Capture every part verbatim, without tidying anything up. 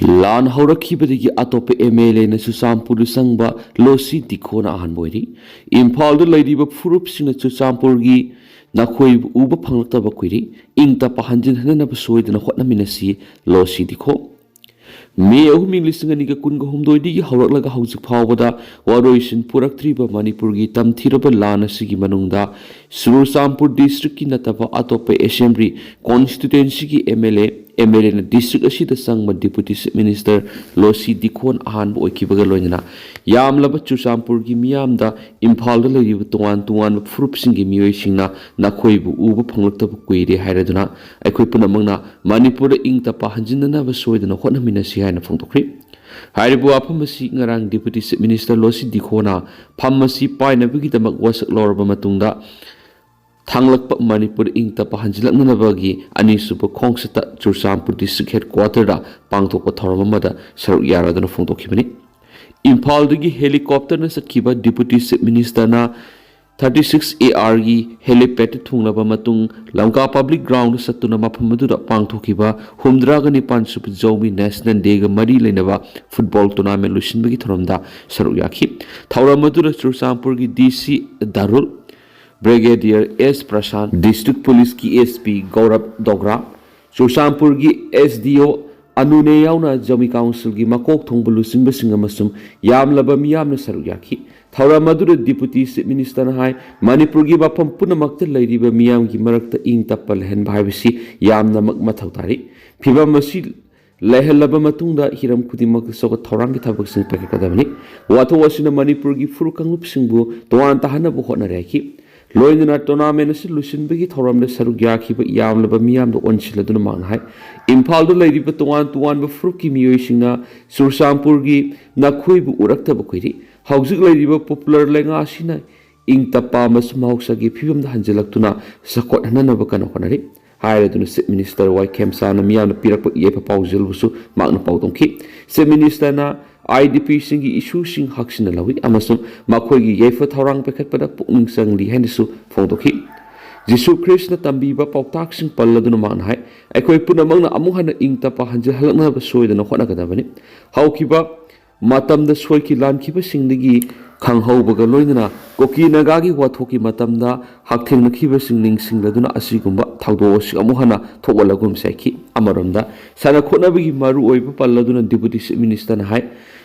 ꯂꯥꯟ ꯍꯧꯔꯛꯈꯤꯕꯗꯒꯤ ꯑꯇꯣꯞꯄ M L ꯑꯦꯅ ꯆꯨꯔꯆꯥꯟꯄꯨꯔꯗ ꯆꯪꯕ ꯂꯣꯁꯤ ꯗꯤꯈꯣꯅ ꯑꯍꯥꯟꯕ ꯑꯣꯏꯔꯤ꯫ ꯏꯝꯐꯥꯜꯗ ꯂꯩꯔꯤꯕ ꯐꯨꯔꯨꯞꯁꯤꯡꯅ ꯆꯨꯔꯆꯥꯟꯄꯨꯔꯒꯤ ꯅꯈꯣꯏꯕꯨ ꯎꯕ ꯐꯪꯂꯛꯇꯕ ꯀꯨꯏꯔꯦ꯫ ꯏꯪ ꯇꯞꯄ ꯍꯟꯖꯤꯟꯍꯟꯅꯕ ꯁꯣꯏꯗꯅ ꯍꯣꯠꯅꯃꯤꯟꯅꯁꯤ, ꯂꯣꯁꯤ ꯗꯤꯈꯣ꯫ ꯃꯦ ꯑꯍꯨꯝ, ꯏꯪ ꯂꯤꯁꯤꯡ ꯑꯅꯤꯒ ꯀꯨꯟꯒ ꯍꯨꯝꯗꯣꯏꯗꯒꯤ ꯍꯧꯔꯛꯂꯒ ꯍꯧꯖꯤꯛ ꯐꯥꯎꯕꯗ ꯋꯥꯔꯣꯏꯁꯤꯟ ꯄꯨꯔꯛꯇ꯭ꯔꯤꯕ ꯃꯅꯤꯄꯨꯔꯒꯤ ꯇꯝꯊꯤꯔꯕ ꯂꯥꯟ ꯑꯁꯤꯒꯤ ꯃꯅꯨꯡꯗ ꯆꯨꯔꯆꯥꯟꯄꯨꯔ ꯗꯤꯁꯇ꯭ꯔꯤꯛꯀꯤ ꯅꯠꯇꯕ ꯑꯇꯣꯞꯄ ꯑꯦꯁꯦꯝꯕ꯭ꯂꯤ ꯀꯣꯟꯁꯇꯤꯇ꯭ꯋꯦꯟꯁꯤꯒꯤ M L A, M L ꯑꯦꯅ ꯗꯤꯁꯇ꯭ꯔꯤꯛ ꯑꯁꯤꯗ ꯆꯪꯕ deputy chief minister Losii Dikho ꯑꯍꯥꯟꯕ ꯑꯣꯏꯈꯤꯕꯒ ꯂꯣꯏꯅꯅ ꯌꯥꯝꯂꯕ ꯆꯨꯔꯆꯥꯟꯄꯨꯔꯒꯤ ꯃꯤꯌꯥꯝꯗ ꯏꯝꯐꯥꯜꯗ ꯂꯩꯔꯤꯕ ꯇꯣꯉꯥꯟ ꯇꯣꯉꯥꯟꯕ ꯐꯨꯔꯨꯞꯁꯤꯡꯒꯤ ꯃꯤꯑꯣꯏꯁꯤꯡꯅ ꯅꯈꯣꯏꯕꯨ ꯎꯕ ꯐꯪꯂꯛꯇꯕ ꯀꯨꯏꯔꯦ ꯍꯥꯏꯔꯗꯨꯅ ꯑꯩꯈꯣꯏ ꯄꯨꯝꯅꯃꯛꯅ ꯃꯅꯤꯄꯨꯔꯗ ꯏꯪ ꯇꯞꯄ ꯍꯟꯖꯤꯟꯅꯅꯕ ꯁꯣꯏꯗꯅ ꯍꯣꯠꯅꯃꯤꯟꯅꯁꯤ ꯍꯥꯏꯅ ꯐꯣꯡꯗꯣꯛꯈ꯭ꯔꯤ꯫ ꯍꯥꯏꯔꯤꯕ ꯋꯥꯐꯝ ꯑꯁꯤ ꯉꯔꯥꯡ ꯗꯤꯄꯨꯇꯤ ꯆꯤꯐ ꯃꯤꯅꯤꯁꯇꯔ ꯂꯣꯁꯤ ꯗꯤꯈꯣꯅ ꯐꯝ ꯑꯁꯤ ꯄꯥꯏꯅꯕꯒꯤꯗꯃꯛ ꯋꯥꯁꯛ ꯂꯧꯔꯕ ꯃꯇꯨꯡꯗ ꯊꯥꯡꯂꯛꯄ ꯃꯅꯤꯄꯨꯔ ꯏꯪ ꯇꯞꯄ ꯍꯟꯖꯤꯜꯂꯛꯅꯅꯕꯒꯤ ꯑꯅꯤꯁꯨꯕ ꯈꯣꯡꯆꯠꯇ ꯆꯨꯔꯆꯥꯟꯄꯨꯔ ꯗꯤꯁꯇ꯭ꯔꯤꯛ ꯍꯦꯗꯀ꯭ꯋꯥꯇꯔꯗ ꯄꯥꯡꯊꯣꯛꯄ ꯊꯧꯔꯝ ꯑꯃꯗ ꯁꯔꯨꯛ ꯌꯥꯔꯗꯨꯅ ꯐꯣꯡꯗꯣꯛꯈꯤꯕꯅꯤ꯫ ꯏꯝꯐꯥꯜꯗꯒꯤ ꯍꯦꯂꯤꯀꯣꯞꯇꯔꯅ ꯆꯠꯈꯤꯕ ꯗꯤꯄꯨꯇꯤ ꯆꯤꯐ ꯃꯤꯅꯤꯁꯇꯔꯅ ꯊꯥꯔꯇꯤ ꯁꯤꯛꯁ ꯑꯦ ꯑꯥꯔꯒꯤ ꯍꯦꯂꯤꯄꯦꯗꯇ ꯊꯨꯡꯂꯕ ꯃꯇꯨꯡ ꯂꯝꯀꯥ ꯄꯕ꯭ꯂꯤꯛ ꯒ꯭ꯔꯥꯎꯟꯗ ꯆꯠꯇꯨꯅ ꯃꯐꯝ ꯑꯗꯨꯗ ꯄꯥꯡꯊꯣꯛꯈꯤꯕ ꯍꯨꯝꯗ꯭ꯔꯥꯒ ꯅꯤꯄꯥꯟ ꯁꯨꯕ ꯖꯧꯃꯤ ꯅꯦꯁꯅꯦꯜ ꯗꯦꯒ ꯃꯔꯤ ꯂꯩꯅꯕ ꯐꯨꯠꯕꯣꯜ ꯇꯣꯔꯅꯥꯃꯦꯟ ꯂꯣꯏꯁꯤꯟꯕꯒꯤ ꯊꯧꯔꯝꯗ ꯁꯔꯨꯛ ꯌꯥꯈꯤ꯫ ꯊꯧꯔꯝ ꯑꯗꯨꯗ ꯆꯨꯔꯆꯥꯟꯄꯨꯔꯒꯤ ꯗꯤ ꯁꯤ ꯗꯥꯔꯨꯜ, ꯕ꯭ꯔꯤꯒꯦꯗꯤꯌꯔ ꯑꯦꯁ ꯄ꯭ꯔꯁꯥꯟ, ꯗꯤꯁꯇ꯭ꯔꯤꯛ ꯄꯨꯂꯤꯁꯀꯤ ꯑꯦꯁ ꯄꯤ ꯒꯧꯔꯕ ꯗꯣꯒ꯭ꯔꯥ, ꯆꯨꯔꯆꯥꯟꯄꯨꯔꯒꯤ ꯑꯦꯁ ꯗꯤ ꯑꯣ ꯑꯅꯨꯅꯦ ꯌꯥꯎꯅ ꯖꯧꯃꯤ ꯀꯥꯎꯟꯁꯤꯜꯒꯤ ꯃꯀꯣꯛ ꯊꯣꯡꯕ ꯂꯨꯆꯤꯡꯕꯁꯤꯡ ꯑꯃꯁꯨꯡ ꯌꯥꯝꯂꯕ ꯃꯤꯌꯥꯝꯅ ꯁꯔꯨꯛ ꯌꯥꯈꯤ꯫ ꯊꯧꯔꯝ ꯑꯗꯨꯗ ꯗꯤꯄꯨꯇꯤ ꯆꯤꯐ ꯃꯤꯅꯤꯁꯇꯔꯅ ꯍꯥꯏ, ꯃꯅꯤꯄꯨꯔꯒꯤ ꯃꯐꯝ ꯄꯨꯝꯅꯃꯛꯇ ꯂꯩꯔꯤꯕ ꯃꯤꯌꯥꯝꯒꯤ ꯃꯔꯛꯇ ꯏꯪ ꯇꯞꯄ ꯂꯩꯍꯟꯕ ꯍꯥꯏꯕꯁꯤ ꯌꯥꯝꯅꯃꯛ ꯃꯊꯧ ꯇꯥꯔꯤ꯫ ꯐꯤꯚꯝ ꯑꯁꯤ ꯂꯩꯍꯜꯂꯕ ꯃꯇꯨꯡꯗ ꯍꯤꯔꯝ ꯈꯨꯗꯤꯡꯃꯛꯇ ꯆꯥꯎꯈꯠ ꯊꯧꯔꯥꯡꯒꯤ ꯊꯕꯛꯁꯤꯡ ꯄꯥꯏꯈꯠꯀꯗꯕꯅꯤ꯫ ꯋꯥꯊꯣꯛ ꯑꯁꯤꯅ ꯃꯅꯤꯄꯨꯔꯒꯤ ꯐꯨꯔꯨꯞ ꯀꯥꯡꯂꯨꯞꯁꯤꯡꯕꯨ ꯇꯣꯉꯥꯟ ꯇꯥꯍꯟꯅꯕ ꯍꯣꯠꯅꯔꯦ ꯍꯥꯏꯈꯤ꯫ ꯂꯣꯏꯅꯅ ꯇꯣꯔꯅꯥꯃꯦꯟ ꯑꯁꯤ ꯂꯣꯏꯁꯤꯟꯕꯒꯤ ꯊꯧꯔꯝꯗ ꯁꯔꯨꯛ ꯌꯥꯈꯤꯕ ꯌꯥꯝꯂꯕ ꯃꯤꯌꯥꯝꯗ ꯑꯣꯟꯁꯤꯜꯂꯗꯨꯅ ꯃꯍꯥꯛꯅ ꯍꯥꯏ, ꯏꯝꯐꯥꯜꯗ ꯂꯩꯔꯤꯕ ꯇꯣꯉꯥꯟ ꯇꯣꯉꯥꯟꯕ ꯐꯨꯔꯨꯞꯀꯤ ꯃꯤꯑꯣꯏꯁꯤꯡꯅ ꯆꯨꯔꯆꯥꯟꯄꯨꯔꯒꯤ ꯅꯈꯣꯏꯕꯨ ꯎꯔꯛꯇꯕ ꯀꯨꯏꯔꯦ꯫ ꯍꯧꯖꯤꯛ ꯂꯩꯔꯤꯕ ꯄꯣꯄꯨꯂꯔ ꯂꯩꯉꯥꯛ ꯑꯁꯤꯅ ꯏꯪ ꯇꯞꯄ ꯑꯃꯁꯨꯡ ꯃꯍꯧꯁꯥꯒꯤ ꯐꯤꯕꯝꯗ ꯍꯟꯖꯤꯜꯂꯛꯇꯨꯅ ꯆꯥꯎꯈꯠꯍꯟꯅꯅꯕ ꯀꯟꯅ ꯍꯣꯠꯅꯔꯤ ꯍꯥꯏꯔꯗꯨꯅ ꯆꯤꯐ ꯃꯤꯅꯤꯁꯇꯔ ꯋꯥꯏ ꯈꯦꯝꯆꯥꯅ ꯃꯤꯌꯥꯝꯅ ꯄꯤꯔꯛꯄ ꯌꯥꯏꯐ ꯄꯥꯎꯖꯦꯜꯕꯨꯁꯨ ꯃꯍꯥꯛꯅ ꯄꯥꯎꯗꯝꯈꯤ꯫ ꯆꯤꯐ ꯃꯤꯅꯤꯁꯇꯔꯅ ꯑꯥꯏ ꯗꯤ ꯄꯤꯁꯤꯡꯒꯤ ꯏꯁꯨꯁꯤꯡ ꯍꯛꯆꯤꯟꯅ ꯂꯧꯏ ꯑꯃꯁꯨꯡ ꯃꯈꯣꯏꯒꯤ ꯌꯥꯏꯐ ꯊꯧꯔꯥꯡ ꯄꯥꯏꯈꯠꯄꯗ ꯄꯨꯛꯅꯤꯡ ꯆꯪꯂꯤ ꯍꯥꯏꯅꯁꯨ ꯐꯣꯡꯗꯣꯛꯈꯤ꯫ ꯖꯤꯁꯨ ꯈ꯭ꯔꯤꯁꯅ ꯇꯝꯕꯤꯕ ꯄꯥꯎꯇꯥꯛꯁꯤꯡ ꯄꯜꯂꯗꯨꯅ ꯃꯍꯥꯛꯅ ꯍꯥꯏ, ꯑꯩꯈꯣꯏ ꯄꯨꯝꯅꯃꯛꯅ ꯑꯃꯨꯛ ꯍꯟꯅ ꯏꯪ ꯇꯞꯄ ꯍꯟꯖꯤꯜꯍꯜꯂꯛꯅꯕ ꯁꯣꯏꯗꯅ ꯍꯣꯠꯅꯒꯗꯕꯅꯤ꯫ ꯍꯧꯈꯤꯕ ꯃꯇꯝꯗ ꯁꯣꯏꯈꯤ ꯂꯥꯟꯈꯤꯕꯁꯤꯡꯗꯒꯤ ꯈꯪꯍꯧꯕꯒ ꯂꯣꯏꯅꯅ ꯀꯨꯀꯤ ꯅꯥꯒꯥꯒꯤ ꯋꯥꯊꯣꯛꯀꯤ ꯃꯇꯝꯗ ꯍꯛꯊꯦꯡꯅꯈꯤꯕꯁꯤꯡ ꯅꯤꯡꯁꯤꯡꯂꯗꯨꯅ ꯑꯁꯤꯒꯨꯝꯕ ꯊꯧꯗꯣꯛ ꯑꯁꯤ ꯑꯃꯨꯛ ꯍꯟꯅ ꯊꯣꯛꯍꯜꯂꯒꯨꯝꯁꯤ ꯍꯥꯏꯈꯤ꯫ ꯑꯃꯔꯣꯝꯗ, ꯁꯥꯟꯅ ꯈꯣꯠꯅꯕꯒꯤ ꯃꯔꯨꯑꯣꯏꯕ ꯄꯜꯂꯗꯨꯅ Deputy Chief Ministerꯅ ꯍꯥꯏ,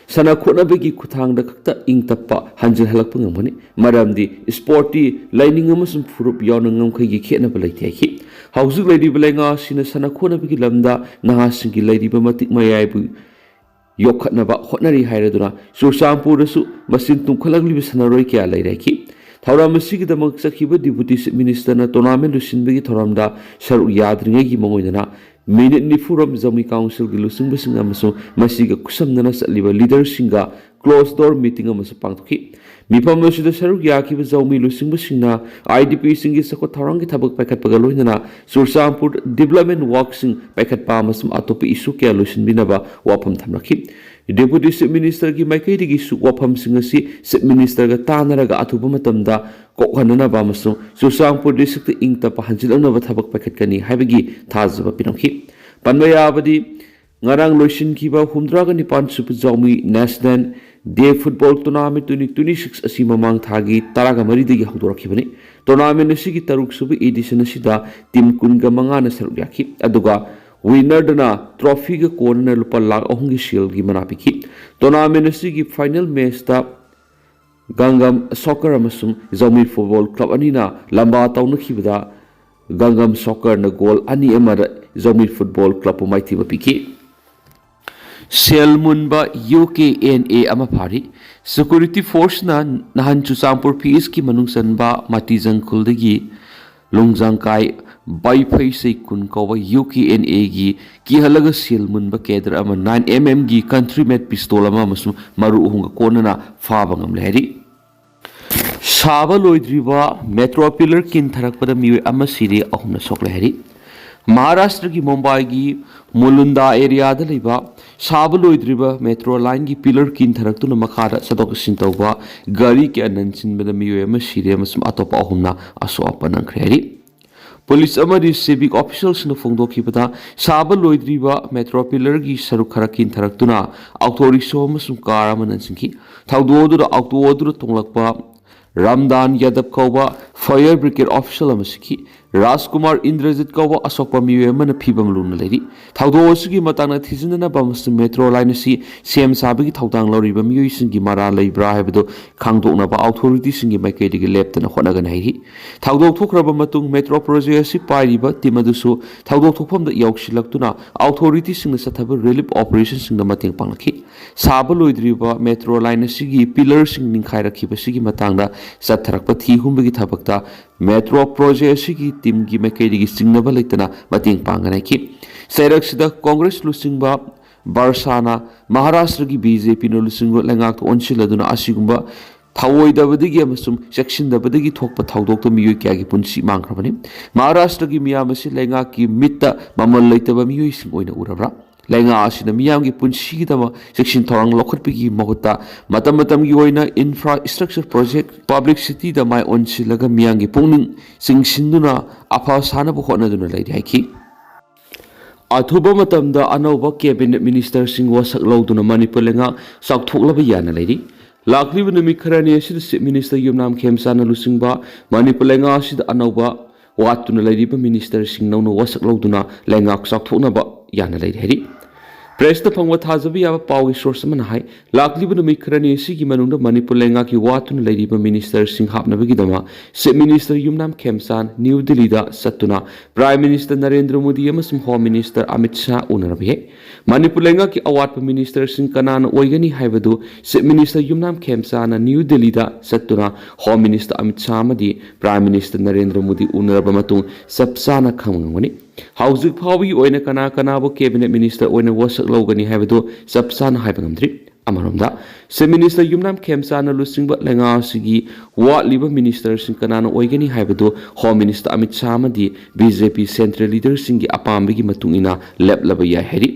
ꯁꯥꯟꯅ ꯈꯣꯠꯅꯕꯒꯤ ꯈꯨꯠꯊꯥꯡꯗ ꯈꯛꯇ ꯏꯪ ꯇꯞꯄ ꯍꯟꯖꯤꯜꯍꯜꯂꯛꯄ ꯉꯝꯒꯅꯤ, ꯃꯔꯝꯗꯤ sportꯇꯤ ꯂꯥꯏꯅꯤꯡ ꯑꯃꯁꯨꯡ ꯐꯨꯔꯨꯞ ꯌꯥꯎꯅ ꯉꯝꯈꯩꯒꯤ ꯈꯦꯠꯅꯕ ꯂꯩꯇꯦ ꯍꯥꯏꯈꯤ꯫ ꯍꯧꯖꯤꯛ ꯂꯩꯔꯤꯕ ꯂꯩꯉꯥꯛ ꯑꯁꯤꯅ ꯁꯥꯟꯅ ꯈꯣꯠꯅꯕꯒꯤ ꯂꯝꯗ ꯅꯍꯥꯁꯤꯡꯒꯤ ꯂꯩꯔꯤꯕ ꯃꯇꯤꯛ ꯃꯌꯥꯏꯕꯨ ꯌꯣꯛꯈꯠꯅꯕ ꯍꯣꯠꯅꯔꯤ ꯍꯥꯏꯔꯗꯨꯅ ꯆꯨꯔꯆꯥꯟꯄꯨꯔꯗꯁꯨ ꯃꯁꯤꯡ ꯇꯨꯝꯈꯠꯂꯛꯂꯤꯕ ꯁꯥꯟꯅꯔꯣꯏ ꯀꯌꯥ ꯂꯩꯔꯦ ꯍꯥꯏꯈꯤ꯫ ꯊꯧꯔꯝ ꯑꯁꯤꯒꯤꯗꯃꯛ ꯆꯠꯈꯤꯕ Deputy Chief Ministerꯅ tournament ꯂꯣꯏꯁꯤꯟꯕꯒꯤ ꯊꯧꯔꯝꯗ ꯁꯔꯨꯛ ꯌꯥꯗ꯭ꯔꯤꯉꯩꯒꯤ ꯃꯉꯣꯟꯗꯅ ꯃꯤꯅꯤꯠ ꯅꯤꯐꯨ ꯔꯣꯝ ꯖꯧꯃꯤ councilꯒꯤ ꯂꯨꯆꯤꯡꯕꯁꯤꯡ ꯑꯃꯁꯨꯡ ꯃꯁꯤꯒ ꯈꯨꯠꯁꯝꯅꯅ ꯆꯠꯂꯤꯕ leaderꯁꯤꯡꯒ closed door meeting ꯑꯃꯁꯨ ꯄꯥꯡꯊꯣꯛꯈꯤ꯫ ꯃꯤꯐꯝ ꯑꯁꯤꯗ ꯁꯔꯨꯛ ꯌꯥꯈꯤꯕ ꯖꯧꯃꯤ ꯂꯨꯆꯤꯡꯕꯁꯤꯡꯅ IDPꯁꯤꯡꯒꯤ ꯆꯥꯎꯈꯠ ꯊꯧꯔꯥꯡꯒꯤ ꯊꯕꯛ ꯄꯥꯏꯈꯠꯄꯒ ꯂꯣꯏꯅꯅ ꯆꯨꯔꯆꯥꯟꯄꯨꯔ development workꯁꯤꯡ ꯄꯥꯏꯈꯠꯄ ꯑꯃꯁꯨꯡ ꯑꯇꯣꯞꯄ issue ꯀꯌꯥ ꯂꯣꯏꯁꯤꯟꯕꯤꯅꯕ ꯋꯥꯐꯝ ꯊꯝꯂꯛꯈꯤ꯫ Deputy Chief Ministerꯒꯤ ꯃꯥꯏꯀꯩꯗꯒꯤꯁꯨ ꯋꯥꯐꯝꯁꯤꯡ ꯑꯁꯤ Chief Ministerꯒ ꯇꯥꯟꯅꯔꯒ ꯑꯊꯨꯕ ꯃꯇꯝꯗ ꯀꯣꯛꯍꯟꯅꯅꯕ ꯑꯃꯁꯨꯡ ꯆꯨꯔꯆꯥꯟꯄꯨꯔ districtꯇ ꯏꯪ ꯇꯞꯄ ꯍꯟꯖꯤꯜꯂꯛꯅꯕ ꯊꯕꯛ ꯄꯥꯏꯈꯠꯀꯅꯤ ꯍꯥꯏꯕꯒꯤ ꯊꯥꯖꯕ ꯄꯤꯔꯝꯈꯤ꯫ ꯄꯟꯕ ꯌꯥꯕꯗꯤ, ꯉꯔꯥꯡ ꯂꯣꯏꯁꯤꯟꯈꯤꯕ ꯍꯨꯝꯗ꯭ꯔꯥꯒ ꯅꯤꯄꯥꯟ ꯁꯨꯕ ꯖꯧꯃꯤ National Day Football Tournament twenty twenty-six ꯑꯁꯤ ꯃꯃꯥꯡ ꯊꯥꯒꯤ ꯇꯔꯥꯒ ꯃꯔꯤꯗꯒꯤ ꯍꯧꯗꯣꯔꯛꯈꯤꯕꯅꯤ꯫ Tournament ꯑꯁꯤꯒꯤ ꯇꯔꯨꯛ ꯁꯨꯕ edition ꯑꯁꯤꯗ team ꯀꯨꯟꯒ ꯃꯉꯥꯅ ꯁꯔꯨꯛ ꯌꯥꯈꯤ, ꯑꯗꯨꯒ winnerꯗꯅ trophyꯒ ꯀꯣꯟꯅꯅ ꯂꯨꯄꯥ ꯂꯥꯈ ꯑꯍꯨꯝꯒꯤ ꯁꯦꯜꯒꯤ ꯃꯅꯥ ꯄꯤꯈꯤ꯫ Tournament ꯑꯁꯤꯒꯤ final matchꯇ ꯒꯪꯒꯝ Soccer ꯑꯃꯁꯨꯡ ꯖꯧꯃꯤ Football Club ꯑꯅꯤꯅ ꯂꯝꯕꯥ ꯇꯧꯅꯈꯤꯕꯗ ꯒꯪꯒꯝ Soccerꯅ goal ꯑꯅꯤ ꯑꯃꯗ ꯖꯧꯃꯤ Football Clubꯄꯨ ꯃꯥꯏꯊꯤꯕ ꯄꯤꯈꯤ꯫ ꯁꯦꯜ ꯃꯨꯟꯕ UKNA ꯑꯃ ꯐꯥꯔꯤ꯫ Security Forceꯅ ꯅꯍꯥꯟ ꯆꯨꯔꯆꯥꯟꯄꯨꯔ PSꯀꯤ ꯃꯅꯨꯡ ꯆꯟꯕ ꯃꯇꯤꯖꯪ ꯈꯨꯜꯗꯒꯤ ꯂꯣꯡꯖꯥꯡꯀꯥꯏ ꯕꯥꯏꯐꯩꯁꯩ ꯀꯨꯟ ꯀꯧꯕ UKNAꯒꯤ ꯀꯤꯍꯜꯂꯒ ꯁꯦꯜ ꯃꯨꯟꯕ cadre ꯑꯃ nine mmꯒꯤ country made pistol ꯑꯃ ꯑꯃꯁꯨꯡ ꯃꯔꯨ ꯑꯍꯨꯝꯒ ꯀꯣꯟꯅꯅ ꯐꯥꯕ ꯉꯝꯂꯦ ꯍꯥꯏꯔꯤ꯫ ꯁꯥꯕ ꯂꯣꯏꯗ꯭ꯔꯤꯕ metro pillar ꯀꯤꯟꯊꯔꯛꯄꯗ ꯃꯤꯑꯣꯏ ꯑꯃ ꯁꯤꯔꯦ, ꯑꯍꯨꯝꯅ ꯁꯣꯛꯂꯦ ꯍꯥꯏꯔꯤ꯫ ꯃꯍꯥꯔꯥꯁꯇ꯭ꯔꯒꯤ ꯃꯨꯝꯕꯥꯏꯒꯤ ꯃꯨꯂꯨꯟꯗꯥ ꯑꯦꯔꯤꯌꯥꯗ ꯂꯩꯕ ꯁꯥꯕ ꯂꯣꯏꯗ꯭ꯔꯤꯕ ꯃꯦꯇ꯭ꯔꯣ ꯂꯥꯏꯟꯒꯤ ꯄꯤꯂꯔ ꯀꯤꯟꯊꯔꯛꯇꯨꯅ ꯃꯈꯥꯗ ꯆꯠꯊꯣꯛ ꯆꯠꯁꯤꯟ ꯇꯧꯕ ꯒꯥꯔꯤ ꯀꯌꯥ ꯅꯟꯁꯤꯟꯕꯗ ꯃꯤꯑꯣꯏ ꯑꯃ ꯁꯤꯔꯦ ꯑꯃꯁꯨꯡ ꯑꯇꯣꯞꯄ ꯑꯍꯨꯝꯅ ꯑꯁꯣꯛ ꯑꯄꯟ ꯅꯪꯈ꯭ꯔꯦ ꯍꯥꯏꯔꯤ꯫ ꯄꯨꯂꯤꯁ ꯑꯃꯗꯤ ꯁꯤꯚꯤꯛ ꯑꯣꯐꯤꯁꯤꯌꯦꯜꯁꯤꯡꯅ ꯐꯣꯡꯗꯣꯛꯈꯤꯕꯗ, ꯁꯥꯕ ꯂꯣꯏꯗ꯭ꯔꯤꯕ ꯃꯦꯇ꯭ꯔꯣ ꯄꯤꯂꯔꯒꯤ ꯁꯔꯨꯛ ꯈꯔ ꯀꯤꯟꯊꯔꯛꯇꯨꯅ ꯑꯣꯇꯣ ꯔꯤꯛꯁꯣ ꯑꯃꯁꯨꯡ ꯀꯥꯔ ꯑꯃ ꯅꯟꯁꯤꯟꯈꯤ꯫ ꯊꯧꯗꯣꯛ ꯑꯗꯨꯗ ꯑꯣꯇꯣ ꯑꯗꯨꯗ ꯇꯣꯡꯂꯛꯄ ꯔꯥꯝꯗꯥꯟ ꯌꯥꯗꯕ ꯀꯧꯕ ꯐꯥꯌꯔ ꯕ꯭ꯔꯤꯒꯦꯗ ꯑꯣꯐꯤꯁꯤꯌꯦꯜ ꯑꯃ ꯁꯤꯈꯤ꯫ ꯔꯥꯖꯀꯨꯃꯥꯔ ꯏꯟꯗ꯭ꯔꯖꯤꯠ ꯀꯧꯕ ꯑꯁꯣꯛꯄ ꯃꯤꯑꯣꯏ ꯑꯃꯅ ꯐꯤꯕꯝ ꯂꯨꯅ ꯂꯩꯔꯤ꯫ ꯊꯧꯗꯣꯛ ꯑꯁꯤꯒꯤ ꯃꯇꯥꯡꯗ ꯊꯤꯖꯤꯟꯅꯅꯕ ꯑꯃꯁꯨꯡ ꯃꯦꯇ꯭ꯔꯣ ꯂꯥꯏꯟ ꯑꯁꯤ ꯁꯦꯝ ꯁꯥꯕꯒꯤ ꯊꯧꯗꯥꯡ ꯂꯧꯔꯤꯕ ꯃꯤꯑꯣꯏꯁꯤꯡꯒꯤ ꯃꯔꯥꯜ ꯂꯩꯕ꯭ꯔꯥ ꯍꯥꯏꯕꯗꯨ ꯈꯪꯗꯣꯛꯅꯕ ꯑꯣꯊꯣꯔꯤꯇꯤꯁꯤꯡꯒꯤ ꯃꯥꯏꯀꯩꯗꯒꯤ ꯂꯦꯞꯇꯅ ꯍꯣꯠꯅꯒꯅꯤ ꯍꯥꯏꯔꯤ꯫ ꯊꯧꯗꯣꯛ ꯊꯣꯛꯈ꯭ꯔꯕ ꯃꯇꯨꯡ ꯃꯦꯇ꯭ꯔꯣ ꯄ꯭ꯔꯣꯖꯦꯛ ꯑꯁꯤ ꯄꯥꯏꯔꯤꯕ ꯇꯤꯝ ꯑꯗꯨꯁꯨ ꯊꯧꯗꯣꯛ ꯊꯣꯛꯐꯝꯗ ꯌꯧꯁꯤꯜꯂꯛꯇꯨꯅ ꯑꯣꯊꯣꯔꯤꯇꯤꯁꯤꯡꯅ ꯆꯠꯊꯕ ꯔꯤꯂꯤꯐ ꯑꯣꯄꯔꯦꯁꯟꯁꯤꯡꯗ ꯃꯇꯦꯡ ꯄꯥꯡꯂꯛꯈꯤ꯫ ꯁꯥꯕ ꯂꯣꯏꯗ꯭ꯔꯤꯕ ꯃꯦꯇ꯭ꯔꯣ ꯂꯥꯏꯟ ꯑꯁꯤꯒꯤ ꯄꯤꯂꯔꯁꯤꯡ ꯅꯤꯡꯈꯥꯏꯔꯛꯈꯤꯕꯁꯤꯒꯤ ꯃꯇꯥꯡꯗ ꯆꯠꯊꯔꯛꯄ ꯊꯤ ꯍꯨꯝꯕꯒꯤ ꯊꯕꯛꯇ ꯃꯦꯇ꯭ꯔꯣ ꯄ꯭ꯔꯣꯖꯦꯛ ꯑꯁꯤꯒꯤ ꯇꯤꯝꯒꯤ ꯃꯥꯏꯀꯩꯗꯒꯤ ꯆꯤꯡꯅꯕ ꯂꯩꯇꯅ ꯃꯇꯦꯡ ꯄꯥꯡꯒꯅꯤ ꯍꯥꯏꯈꯤ꯫ ꯆꯩꯔꯛꯁꯤꯗ ꯀꯣꯡꯒ꯭ꯔꯦꯁ ꯂꯨꯆꯤꯡꯕ ꯕꯔꯁꯥꯅ ꯃꯍꯥꯔꯥꯁꯇ꯭ꯔꯒꯤ ꯕꯤ ꯖꯦ ꯄꯤꯅ ꯂꯨꯆꯤꯡꯕ ꯂꯩꯉꯥꯛꯇ ꯑꯣꯟꯁꯤꯜꯂꯗꯨꯅ ꯑꯁꯤꯒꯨꯝꯕ ꯊꯧꯑꯣꯏꯗꯕꯗꯒꯤ ꯑꯃꯁꯨꯡ ꯆꯦꯛꯁꯤꯟꯗꯕꯗꯒꯤ ꯊꯣꯛꯄ ꯊꯧꯗꯣꯛꯇ ꯃꯤꯑꯣꯏ ꯀꯌꯥꯒꯤ ꯄꯨꯟꯁꯤ ꯃꯥꯡꯈ꯭ꯔꯕꯅꯤ꯫ ꯃꯍꯥꯔꯥꯁꯇ꯭ꯔꯒꯤ ꯃꯤꯌꯥꯝ ꯑꯁꯤ ꯂꯩꯉꯥꯛꯀꯤ ꯃꯤꯠꯇ ꯃꯃꯜ ꯂꯩꯇꯕ ꯃꯤꯑꯣꯏꯁꯤꯡ ꯑꯣꯏꯅ ꯎꯔꯕ꯭ꯔꯥ? ꯂꯩꯉꯥꯛ ꯑꯁꯤꯅ ꯃꯤꯌꯥꯝꯒꯤ ꯄꯨꯟꯁꯤꯒꯤꯗꯃꯛ ꯆꯦꯛꯁꯤꯟ ꯊꯧꯔꯥꯡ ꯂꯧꯈꯠꯄꯒꯤ ꯃꯍꯨꯠꯇ ꯃꯇꯝ ꯃꯇꯝꯒꯤ ꯑꯣꯏꯅ ꯏꯟꯐ꯭ꯔꯥꯁ꯭ꯇ꯭ꯔꯛꯆꯔ ꯄ꯭ꯔꯣꯖꯦꯛ, ꯄꯕ꯭ꯂꯤꯁꯤꯇꯤꯗ ꯃꯥꯏ ꯑꯣꯟꯁꯤꯜꯂꯒ ꯃꯤꯌꯥꯝꯒꯤ ꯄꯨꯛꯅꯤꯡ ꯆꯤꯡꯁꯤꯟꯗꯨꯅ ꯑꯐ ꯁꯥꯅꯕ ꯍꯣꯠꯅꯗꯨꯅ ꯂꯩꯔꯤ ꯍꯥꯏꯈꯤ꯫ ꯑꯊꯨꯕ ꯃꯇꯝꯗ ꯑꯅꯧꯕ ꯀꯦꯕꯤꯅꯦꯠ ꯃꯤꯅꯤꯁꯇꯔꯁꯤꯡ ꯋꯥꯁꯛ ꯂꯧꯗꯨꯅ ꯃꯅꯤꯄꯨꯔ ꯂꯩꯉꯥꯛ ꯆꯥꯎꯊꯣꯛꯂꯕ ꯌꯥꯅ ꯂꯩꯔꯤ꯫ ꯂꯥꯛꯂꯤꯕ ꯅꯨꯃꯤꯠ ꯈꯔꯅꯤ ꯑꯁꯤꯗ ꯆꯤꯐ ꯃꯤꯅꯤꯁꯇꯔ ꯌꯨꯝꯅꯥꯝ ꯈꯦꯝꯆꯥꯟꯅ ꯂꯨꯆꯤꯡꯕ ꯃꯅꯤꯄꯨꯔ ꯂꯩꯉꯥꯛ ꯑꯁꯤꯗ ꯑꯅꯧꯕ ꯋꯥꯠꯇꯨꯅ ꯂꯩꯔꯤꯕ ꯃꯤꯅꯤꯁꯇꯔꯁꯤꯡ ꯅꯧꯅ ꯋꯥꯁꯛ ꯂꯧꯗꯨꯅ ꯂꯩꯉꯥꯛ ꯆꯥꯎꯊꯣꯛꯅꯕ ꯌꯥꯅ ꯂꯩꯔꯤ ꯍꯥꯏꯔꯤ꯫ ꯄ꯭ꯔꯦꯁꯇ ꯐꯪꯕ ꯊꯥꯖꯕ ꯌꯥꯕ ꯄꯥꯎꯒꯤ ꯁꯣꯔꯁ ꯑꯃꯅ ꯍꯥꯏ, ꯂꯥꯛꯂꯤꯕ ꯅꯨꯃꯤꯠ ꯈꯔꯅꯤ ꯑꯁꯤꯒꯤ ꯃꯅꯨꯡꯗ ꯃꯅꯤꯄꯨꯔ ꯂꯩꯉꯥꯛꯀꯤ ꯋꯥꯠꯇꯨꯅ ꯂꯩꯔꯤꯕ ꯃꯤꯅꯤꯁꯇꯔꯁꯤꯡ ꯍꯥꯞꯅꯕꯒꯤꯗꯃꯛ ꯆꯤꯐ ꯃꯤꯅꯤꯁꯇꯔ ꯌꯨꯝꯅꯥꯝ ꯈꯦꯝꯆꯥꯟ ꯅ꯭ꯌꯨ ꯗꯤꯜꯂꯤꯗ ꯆꯠꯇꯨꯅ ꯄ꯭ꯔꯥꯏꯝ ꯃꯤꯅꯤꯁꯇꯔ ꯅꯔꯦꯟꯗ꯭ꯔ ꯃꯣꯗꯤ ꯑꯃꯁꯨꯡ ꯍꯣꯝ ꯃꯤꯅꯤꯁꯇꯔ ꯑꯃꯤꯠ ꯁꯥꯍ ꯎꯅꯔꯕ ꯌꯥꯏ꯫ ꯃꯅꯤꯄꯨꯔ ꯂꯩꯉꯥꯛꯀꯤ ꯑꯋꯥꯠꯄ ꯃꯤꯅꯤꯁꯇꯔꯁꯤꯡ ꯀꯅꯥꯅ ꯑꯣꯏꯒꯅꯤ ꯍꯥꯏꯕꯗꯨ ꯆꯤꯐ ꯃꯤꯅꯤꯁꯇꯔ ꯌꯨꯝꯅꯥꯝ ꯈꯦꯝꯆꯥꯟꯅ ꯅ꯭ꯌꯨ ꯗꯤꯜꯂꯤꯗ ꯆꯠꯇꯨꯅ ꯍꯣꯝ ꯃꯤꯅꯤꯁꯇꯔ ꯑꯃꯤꯠ ꯁꯥꯍ ꯑꯃꯗꯤ ꯄ꯭ꯔꯥꯏꯝ ꯃꯤꯅꯤꯁꯇꯔ ꯅꯔꯦꯟꯗ꯭ꯔ ꯃꯣꯗꯤ ꯎꯅꯔꯕ ꯃꯇꯨꯡ ꯆꯞ ꯆꯥꯅ ꯈꯪꯕ ꯉꯝꯒꯅꯤ꯫ ꯍꯧꯖꯤꯛ ꯐꯥꯎꯕꯒꯤ ꯑꯣꯏꯅ ꯀꯅꯥ ꯀꯅꯥꯕꯨ ꯀꯦꯕꯤꯅꯦꯠ ꯃꯤꯅꯤꯁꯇꯔ ꯑꯣꯏꯅ ꯋꯥꯁꯛ ꯂꯧꯒꯅꯤ ꯍꯥꯏꯕꯗꯨ ꯆꯞ ꯆꯥꯅ ꯍꯥꯏꯕ ꯉꯝꯗ꯭ꯔꯤ꯫ ꯑꯃꯔꯣꯝꯗ, Chief Minister ꯌꯨꯝꯅꯥꯝ ꯈꯦꯝꯆꯥꯟꯅ ꯂꯨꯆꯤꯡꯕ ꯂꯩꯉꯥꯛ ꯑꯁꯤꯒꯤ ꯋꯥꯠꯂꯤꯕ ministerꯁꯤꯡ ꯀꯅꯥꯅ ꯑꯣꯏꯒꯅꯤ ꯍꯥꯏꯕꯗꯨ Home Minister ꯑꯃꯤꯠ ꯁꯥꯍ ꯑꯃꯗꯤ B J P central leaderꯁꯤꯡꯒꯤ ꯑꯄꯥꯝꯕꯒꯤ ꯃꯇꯨꯡ ꯏꯟꯅ ꯂꯦꯞꯂꯕ ꯌꯥꯏ ꯍꯥꯏꯔꯤ꯫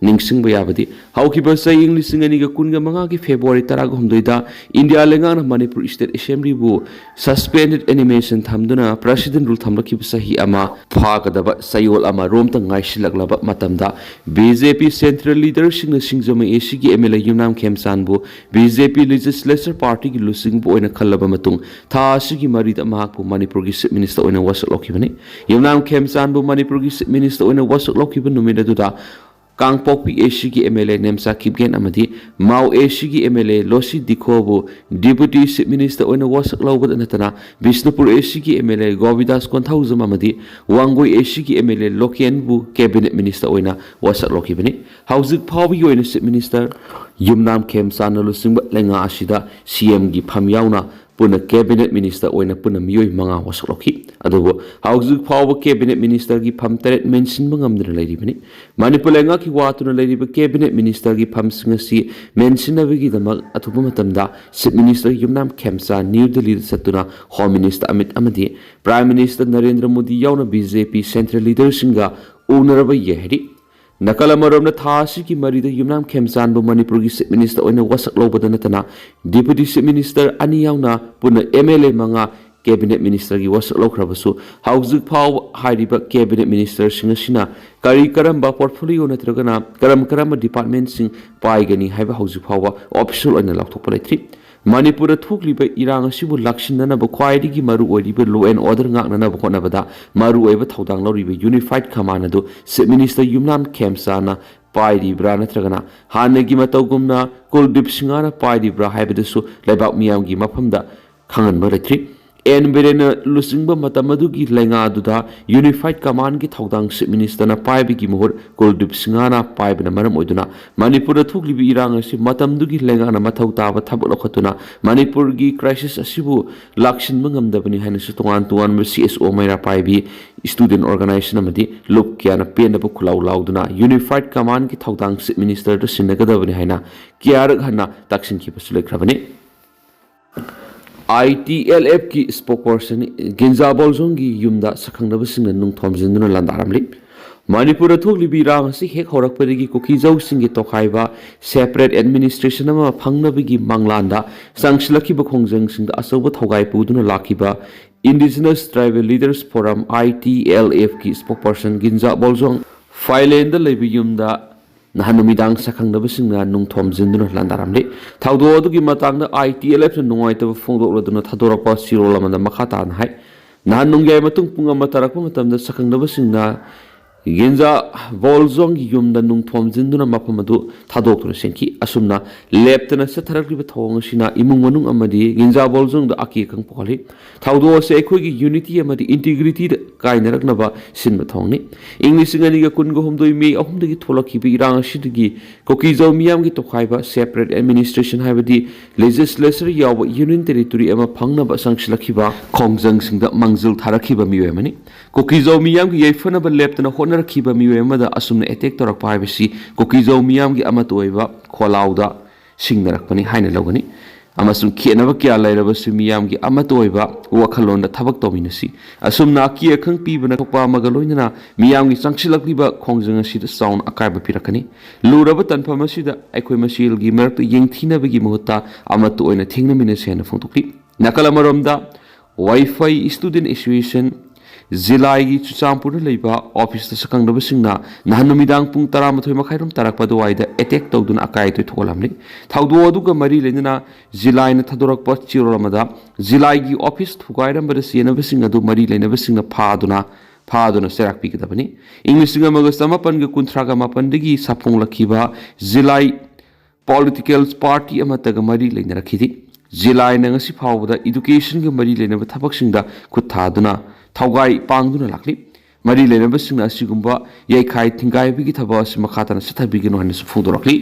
ꯅꯤꯡꯁꯤꯡꯕ ꯌꯥꯕꯗꯤ, ꯍꯧꯈꯤꯕ ꯆꯍꯤ ꯏꯪ ꯂꯤꯁꯤꯡ ꯑꯅꯤꯒ ꯀꯨꯟꯒ ꯃꯉꯥꯒꯤ February ꯇꯔꯥꯒ ꯍꯨꯝꯗꯣꯏꯗ ꯏꯟꯗꯤꯌꯥ ꯂꯩꯉꯥꯛꯅ ꯃꯅꯤꯄꯨꯔ State Assemblyꯕꯨ suspended animation ꯊꯝꯗꯨꯅ President Rule ꯊꯝꯂꯛꯈꯤꯕ ꯆꯍꯤ ꯑꯃ ꯐꯥꯒꯗꯕ ꯆꯌꯣꯜ ꯑꯃ ꯔꯣꯝꯇ ꯉꯥꯏꯁꯤꯜꯂꯛꯂꯕ ꯃꯇꯝꯗ, B J P central leaderꯁꯤꯡꯅ Singjamei A Cꯒꯤ M L A Yumnam ꯈꯦꯝꯆꯥꯟꯕꯨ B J P Legislature Partyꯒꯤ ꯂꯨꯆꯤꯡꯕ ꯑꯣꯏꯅ ꯈꯜꯂꯕ ꯃꯇꯨꯡ, ꯊꯥ ꯑꯁꯤꯒꯤ ꯃꯔꯤꯗ ꯃꯍꯥꯛꯄꯨ ꯃꯅꯤꯄꯨꯔꯒꯤ Chief Minister ꯑꯣꯏꯅ ꯋꯥꯁꯛ ꯂꯧꯈꯤꯕꯅꯤ꯫ ꯌꯨꯝꯅꯥꯝ ꯈꯦꯝꯆꯥꯟꯕꯨ ꯃꯅꯤꯄꯨꯔꯒꯤ Chief Minister ꯑꯣꯏꯅ ꯋꯥꯁꯛ ꯂꯧꯈꯤꯕ ꯅꯨꯃꯤꯠ ꯑꯗꯨꯗ, ꯀꯥꯡꯄꯣꯛꯄꯤ A Cꯒꯤ M L A Nemcha Kipgen ꯑꯃꯗꯤ ꯃꯥꯎ A Cꯒꯤ M L A ꯂꯣꯁꯤ ꯗꯤꯈꯣꯕꯨ Deputy Chief Minister ꯑꯣꯏꯅ ꯋꯥꯁꯛ ꯂꯧꯕꯗ ꯅꯠꯇꯅ, Bishnupur A Cꯒꯤ M L A ꯒꯣꯕꯤꯗꯥꯁ Konthoujam ꯑꯃꯗꯤ Wangoi A Cꯒꯤ M L A ꯂꯣꯀꯦꯟꯕꯨ Cabinet Minister ꯑꯣꯏꯅ ꯋꯥꯁꯛ ꯂꯧꯈꯤꯕꯅꯤ꯫ ꯍꯧꯖꯤꯛ ꯐꯥꯎꯕꯒꯤ ꯑꯣꯏꯅ Chief Minister ꯌꯨꯝꯅꯥꯝ ꯈꯦꯝꯆꯥꯟꯅ ꯂꯨꯆꯤꯡꯕ ꯂꯩꯉꯥꯛ ꯑꯁꯤꯗ C Mꯒꯤ ꯐꯝ ꯌꯥꯎꯅ ꯄꯨꯟꯅ Cabinet Minister ꯑꯣꯏꯅ ꯄꯨꯟꯅ ꯃꯤꯑꯣꯏ ꯃꯉꯥ ꯋꯥꯁꯛ ꯂꯧꯈꯤ꯫ ꯑꯗꯨꯕꯨ ꯍꯧꯖꯤꯛ ꯐꯥꯎꯕ Cabinet Ministerꯒꯤ ꯐꯝ ꯇꯔꯦꯠ ꯃꯦꯟꯁꯤꯟꯕ ꯉꯝꯗꯅ ꯂꯩꯔꯤꯕꯅꯤ꯫ ꯃꯅꯤꯄꯨꯔ ꯂꯩꯉꯥꯛꯀꯤ ꯋꯥꯠꯇꯨꯅ ꯂꯩꯔꯤꯕ Cabinet Ministerꯒꯤ ꯐꯝꯁꯤꯡ ꯑꯁꯤ ꯃꯦꯟꯁꯤꯟꯅꯕꯒꯤꯗꯃꯛ ꯑꯊꯨꯕ ꯃꯇꯝꯗ Chief Minister ꯌꯨꯝꯅꯥꯝ ꯈꯦꯝꯆꯥꯟ ꯅ꯭ꯌꯨ ꯗꯤꯜꯂꯤꯗ ꯆꯠꯇꯨꯅ Home Minister ꯑꯃꯤꯠ ꯑꯃꯗꯤ Prime Minister ꯅꯔꯦꯟꯗ꯭ꯔ ꯃꯣꯗꯤ ꯌꯥꯎꯅ B J P central leaderꯁꯤꯡꯒ ꯎꯅꯔꯕ ꯌꯥꯏ ꯍꯥꯏꯔꯤ꯫ ꯅꯥꯀꯜ ꯑꯃꯔꯣꯝꯗ, ꯊꯥ ꯑꯁꯤꯒꯤ ꯃꯔꯤꯗ ꯌꯨꯝꯅꯥꯝ ꯈꯦꯝꯆꯥꯟꯕꯨ ꯃꯅꯤꯄꯨꯔꯒꯤ Chief Minister ꯑꯣꯏꯅ ꯋꯥꯁꯛ ꯂꯧꯕꯗ ꯅꯠꯇꯅ, Deputy Chief Minister ꯑꯅꯤ ꯌꯥꯎꯅ ꯄꯨꯟꯅ M L A ꯃꯉꯥ Cabinet Ministerꯒꯤ ꯋꯥꯁꯛ ꯂꯧꯈ꯭ꯔꯕꯁꯨ, ꯍꯧꯖꯤꯛ ꯐꯥꯎꯕ ꯍꯥꯏꯔꯤꯕ Cabinet Ministerꯁꯤꯡ ꯑꯁꯤꯅ ꯀꯔꯤ ꯀꯔꯝꯕ portfolio ꯅꯠꯇ꯭ꯔꯒꯅ ꯀꯔꯝ ꯀꯔꯝꯕ departmentꯁꯤꯡ ꯄꯥꯏꯒꯅꯤ ꯍꯥꯏꯕ ꯍꯧꯖꯤꯛ ꯐꯥꯎꯕ official ꯑꯣꯏꯅ ꯂꯥꯎꯊꯣꯛꯄ ꯂꯩꯇ꯭ꯔꯤ꯫ ꯃꯅꯤꯄꯨꯔꯗ ꯊꯣꯛꯂꯤꯕ ꯏꯔꯥꯡ ꯑꯁꯤꯕꯨ ꯂꯥꯛꯁꯤꯟꯅꯅꯕ ꯈ꯭ꯋꯥꯏꯗꯒꯤ ꯃꯔꯨ ꯑꯣꯏꯔꯤꯕ law and order ꯉꯥꯛꯅꯅꯕ ꯍꯣꯠꯅꯕꯗ ꯃꯔꯨ ꯑꯣꯏꯕ ꯊꯧꯗꯥꯡ ꯂꯧꯔꯤꯕ Unified Command ꯑꯗꯨ Chief Minister ꯌꯨꯝꯅꯥꯝ ꯈꯦꯝꯆꯥꯟꯅ ꯄꯥꯏꯔꯤꯕ꯭ꯔꯥ, ꯅꯠꯇ꯭ꯔꯒꯅ ꯍꯥꯟꯅꯒꯤ ꯃꯇꯧꯒꯨꯝꯅ ꯀꯨꯜꯗꯤꯞ ꯁꯤꯡꯍꯅ ꯄꯥꯏꯔꯤꯕ꯭ꯔꯥ ꯍꯥꯏꯕꯗꯨꯁꯨ ꯂꯩꯕꯥꯛ ꯃꯤꯌꯥꯝꯒꯤ ꯃꯐꯝꯗ ꯈꯪꯍꯟꯕ ꯂꯩꯇ꯭ꯔꯤ꯫ ꯑꯦꯟ ꯕꯤꯔꯦꯟꯅ ꯂꯨꯆꯤꯡꯕ ꯃꯇꯝ ꯑꯗꯨꯒꯤ ꯂꯩꯉꯥꯛ ꯑꯗꯨꯗ Unified Commandꯒꯤ ꯊꯧꯗꯥꯡ Chief Ministerꯅ ꯄꯥꯏꯕꯒꯤ ꯃꯍꯨꯠ ꯀꯨꯜꯗꯤꯞ ꯁꯤꯡꯍꯅ ꯄꯥꯏꯕꯅ ꯃꯔꯝ ꯑꯣꯏꯗꯨꯅ ꯃꯅꯤꯄꯨꯔꯗ ꯊꯣꯛꯂꯤꯕ ꯏꯔꯥꯡ ꯑꯁꯤ ꯃꯇꯝꯗꯨꯒꯤ ꯂꯩꯉꯥꯛꯅ ꯃꯊꯧ ꯇꯥꯕ ꯊꯕꯛ ꯂꯧꯈꯠꯇꯨꯅ ꯃꯅꯤꯄꯨꯔꯒꯤ crisis ꯑꯁꯤꯕꯨ ꯂꯥꯛꯁꯤꯟꯕ ꯉꯝꯗꯕꯅꯤ ꯍꯥꯏꯅꯁꯨ ꯇꯣꯉꯥꯟ ꯇꯣꯉꯥꯟꯕ C S O ꯃꯩꯔꯥ ꯄꯥꯏꯕꯤ, student organisation ꯑꯃꯗꯤ ꯂꯨꯞ ꯀꯌꯥꯅ ꯄꯦꯟꯗꯕ ꯈꯨꯜꯂꯥꯎ ꯂꯥꯎꯗꯨꯅ Unified Commandꯒꯤ ꯊꯧꯗꯥꯡ Chief Ministerꯗ ꯁꯤꯟꯅꯒꯗꯕꯅꯤ ꯍꯥꯏꯅ ꯀꯌꯥꯔꯛ ꯍꯟꯅ ꯇꯛꯁꯤꯟꯈꯤꯕꯁꯨ ꯂꯩꯈ꯭ꯔꯕꯅꯤ꯫ I T L Fꯀꯤ spokesperson ꯒꯤꯟꯖꯥ ꯕꯣꯜꯖꯣꯡꯒꯤ ꯌꯨꯝꯗ ꯁꯛꯈꯪꯅꯕꯁꯤꯡꯅ ꯅꯨꯡ ꯊꯣꯝꯖꯤꯟꯗꯨꯅ ꯂꯥꯟꯗꯥꯔꯝꯂꯤ꯫ ꯃꯅꯤꯄꯨꯔꯗ ꯊꯣꯛꯂꯤꯕ ꯏꯔꯥꯡ ꯑꯁꯤ ꯍꯦꯛ ꯍꯧꯔꯛꯄꯗꯒꯤ ꯀꯨꯀꯤꯖꯧꯁꯤꯡꯒꯤ ꯇꯣꯈꯥꯏꯕ, separate administration ꯑꯃ ꯐꯪꯅꯕꯒꯤ ꯃꯪꯂꯥꯟꯗ ꯆꯪꯁꯤꯜꯂꯛꯈꯤꯕ ꯈꯣꯡꯖꯪꯁꯤꯡꯗ ꯑꯆꯧꯕ ꯊꯧꯒꯥꯏ ꯄꯨꯗꯨꯅ ꯂꯥꯛꯈꯤꯕ Indigenous Tribal Leaders Forum, I T L Fꯀꯤ spokesperson ꯒꯤꯟꯖꯥ ꯕꯣꯜꯖꯣꯡ ꯐꯥꯏꯂꯦꯟꯗ ꯂꯩꯕ ꯌꯨꯝꯗ ꯅꯍꯥꯟ ꯅꯨꯃꯤꯗꯥꯡ ꯁꯛꯈꯪꯅꯕꯁꯤꯡꯅ ꯅꯨꯡ ꯊꯣꯝꯖꯤꯟꯗꯨꯅ ꯂꯥꯟꯗꯥꯔꯝꯂꯤ꯫ ꯊꯧꯗꯣꯛ ꯑꯗꯨꯒꯤ ꯃꯇꯥꯡꯗ I T L Fꯅ ꯅꯨꯡꯉꯥꯏꯇꯕ ꯐꯣꯡꯗꯣꯛꯂꯗꯨꯅ ꯊꯥꯗꯣꯔꯛꯄ ꯆꯦꯔꯣꯜ ꯑꯃꯗ ꯃꯈꯥ ꯇꯥꯅ ꯍꯥꯏ, ꯅꯍꯥꯟ ꯅꯣꯡꯌꯥꯏ ꯃꯇꯨꯡ ꯄꯨꯡ ꯑꯃ ꯇꯥꯔꯛꯄ ꯃꯇꯝꯗ ꯁꯛꯈꯪꯅꯕꯁꯤꯡꯅ ꯒꯤꯟꯖꯥ ꯕꯣꯜꯖꯣꯡꯒꯤ ꯌꯨꯝꯗ ꯅꯨꯡ ꯊꯣꯝꯖꯤꯟꯗꯨꯅ ꯃꯐꯝ ꯑꯗꯨ ꯊꯥꯗꯣꯛꯇꯨꯅ ꯆꯦꯟꯈꯤ꯫ ꯑꯁꯨꯝꯅ ꯂꯦꯞꯇꯅ ꯆꯠꯊꯔꯛꯂꯤꯕ ꯊꯧꯑꯣꯡ ꯑꯁꯤꯅ ꯏꯃꯨꯡ ꯃꯅꯨꯡ ꯑꯃꯗꯤ ꯒꯤꯟꯖꯥ ꯕꯣꯜꯖꯣꯡꯗ ꯑꯀꯤ ꯑꯈꯪ ꯄꯣꯛꯍꯜꯂꯤ꯫ ꯊꯧꯗꯣꯛ ꯑꯁꯤ ꯑꯩꯈꯣꯏꯒꯤ unity ꯑꯃꯗꯤ integrityꯗ ꯀꯥꯏꯅꯔꯛꯅꯕ ꯁꯤꯟꯕ ꯊꯧꯑꯣꯡꯅꯤ꯫ ꯏꯪ ꯂꯤꯁꯤꯡ ꯑꯅꯤꯒ ꯀꯨꯟꯒ ꯍꯨꯝꯗꯣꯏ May ꯑꯍꯨꯝꯗꯒꯤ ꯊꯣꯛꯂꯛꯈꯤꯕ ꯏꯔꯥꯡ ꯑꯁꯤꯗꯒꯤ ꯀꯨꯀꯤꯖꯧ ꯃꯤꯌꯥꯝꯒꯤ ꯇꯣꯈꯥꯏꯕ, separate administration ꯍꯥꯏꯕꯗꯤ legislature ꯌꯥꯎꯕ union territory ꯑꯃ ꯐꯪꯅꯕ ꯆꯪꯁꯤꯜꯂꯛꯈꯤꯕ ꯈꯣꯡꯖꯪꯁꯤꯡꯗ ꯃꯥꯡꯖꯤꯜ ꯊꯥꯔꯛꯈꯤꯕ ꯃꯤꯑꯣꯏ ꯑꯃꯅꯤ꯫ ꯀꯨꯀꯤꯖꯧ ꯃꯤꯌꯥꯝꯒꯤ ꯌꯥꯏꯐꯅꯕ ꯂꯦꯞꯇꯅ ꯍꯣꯠꯅꯔꯛꯈꯤꯕ ꯃꯤꯑꯣꯏ ꯑꯃꯗ ꯑꯁꯨꯝꯅ attack ꯇꯧꯔꯛꯄ ꯍꯥꯏꯕꯁꯤ ꯀꯨꯀꯤꯖꯧ ꯃꯤꯌꯥꯝꯒꯤ ꯑꯃꯠꯇ ꯑꯣꯏꯕ ꯈꯣꯜꯂꯥꯎꯗ ꯁꯤꯡꯅꯔꯛꯄꯅꯤ ꯍꯥꯏꯅ ꯂꯧꯒꯅꯤ꯫ ꯑꯃꯁꯨꯡ ꯈꯦꯠꯅꯕ ꯀꯌꯥ ꯂꯩꯔꯕꯁꯨ ꯃꯤꯌꯥꯝꯒꯤ ꯑꯃꯠꯇ ꯑꯣꯏꯕ ꯋꯥꯈꯜꯂꯣꯟꯗ ꯊꯕꯛ ꯇꯧꯃꯤꯟꯅꯁꯤ꯫ ꯑꯁꯨꯝꯅ ꯑꯀꯤ ꯑꯈꯪ ꯄꯤꯕꯅ ꯊꯣꯛꯄ ꯑꯃꯒ ꯂꯣꯏꯅꯅ ꯃꯤꯌꯥꯝꯒꯤ ꯆꯪꯁꯤꯜꯂꯛꯂꯤꯕ ꯈꯣꯡꯖꯪ ꯑꯁꯤꯗ ꯆꯥꯎꯅ ꯑꯀꯥꯏꯕ ꯄꯤꯔꯛꯀꯅꯤ꯫ ꯂꯨꯔꯕ ꯇꯥꯟꯐꯝ ꯑꯁꯤꯗ ꯑꯩꯈꯣꯏ ꯃꯁꯦꯜꯒꯤ ꯃꯔꯛꯇ ꯌꯦꯡꯊꯤꯅꯕꯒꯤ ꯃꯍꯨꯠꯇ ꯑꯃꯠꯇ ꯑꯣꯏꯅ ꯊꯦꯡꯅꯃꯤꯟꯅꯁꯤ ꯍꯥꯏꯅ ꯐꯣꯡꯗꯣꯛꯂꯤ꯫ ꯅꯥꯀꯜ ꯑꯃꯔꯣꯝꯗ, ꯋꯥꯏꯐꯩ Student Association ꯖꯤꯂꯥꯏꯒꯤ ꯆꯨꯔꯆꯥꯟꯄꯨꯔꯗ ꯂꯩꯕ officeꯇ ꯁꯛꯈꯪꯅꯕꯁꯤꯡꯅ ꯅꯍꯥꯟ ꯅꯨꯃꯤꯗꯥꯡ ꯄꯨꯡ ꯇꯔꯥꯃꯥꯊꯣꯏ ꯃꯈꯥꯏꯔꯣꯝ ꯇꯥꯔꯛꯄ ꯑꯗꯨꯋꯥꯏꯗ attack ꯇꯧꯗꯨꯅ ꯑꯀꯥꯏ ꯑꯇꯣꯏ ꯊꯣꯛꯍꯜꯂꯝꯂꯤ꯫ ꯊꯧꯗꯣꯛ ꯑꯗꯨꯒ ꯃꯔꯤ ꯂꯩꯅꯅ ꯖꯤꯂꯥꯏꯅ ꯊꯥꯗꯣꯔꯛꯄ ꯆꯦꯔꯣꯜ ꯑꯃꯗ ꯖꯤꯂꯥꯏꯒꯤ office ꯊꯨꯒꯥꯏꯔꯝꯕꯗ ꯆꯦꯟꯅꯕꯁꯤꯡ ꯑꯗꯨ ꯃꯔꯤ ꯂꯩꯅꯕꯁꯤꯡꯅ ꯐꯥꯗꯨꯅ, ꯐꯥꯗꯨꯅ ꯆꯩꯔꯥꯛ ꯄꯤꯒꯗꯕꯅꯤ꯫ ꯏꯪ ꯂꯤꯁꯤꯡ ꯑꯃꯒ ꯆꯃꯥꯄꯟꯒ ꯀꯨꯟꯊ꯭ꯔꯥꯒ ꯃꯥꯄꯟꯗꯒꯤ ꯁꯥꯐꯣꯡꯂꯛꯈꯤꯕ ꯖꯤꯂꯥꯏ political party ꯑꯃꯠꯇꯒ ꯃꯔꯤ ꯂꯩꯅꯔꯛꯈꯤꯗꯦ꯫ ꯖꯤꯂꯥꯏꯅ ꯉꯁꯤ ꯐꯥꯎꯕꯗ educationꯒ ꯃꯔꯤ ꯂꯩꯅꯕ ꯊꯕꯛꯁꯤꯡꯗ ꯈꯨꯠ ꯊꯥꯗꯨꯅ ꯊꯧꯒꯥꯏ ꯄꯥꯡꯗꯨꯅ ꯂꯥꯛꯂꯤ꯫ ꯃꯔꯤ ꯂꯩꯅꯕꯁꯤꯡꯅ ꯑꯁꯤꯒꯨꯝꯕ ꯌꯩꯈꯥꯏ ꯊꯤꯡꯒꯥꯏꯕꯒꯤ ꯊꯕꯛ ꯑꯁꯤ ꯃꯈꯥ ꯇꯥꯅ ꯆꯠꯊꯕꯤꯒꯅꯨ ꯍꯥꯏꯅꯁꯨ ꯐꯣꯡꯗꯣꯔꯛꯂꯤ꯫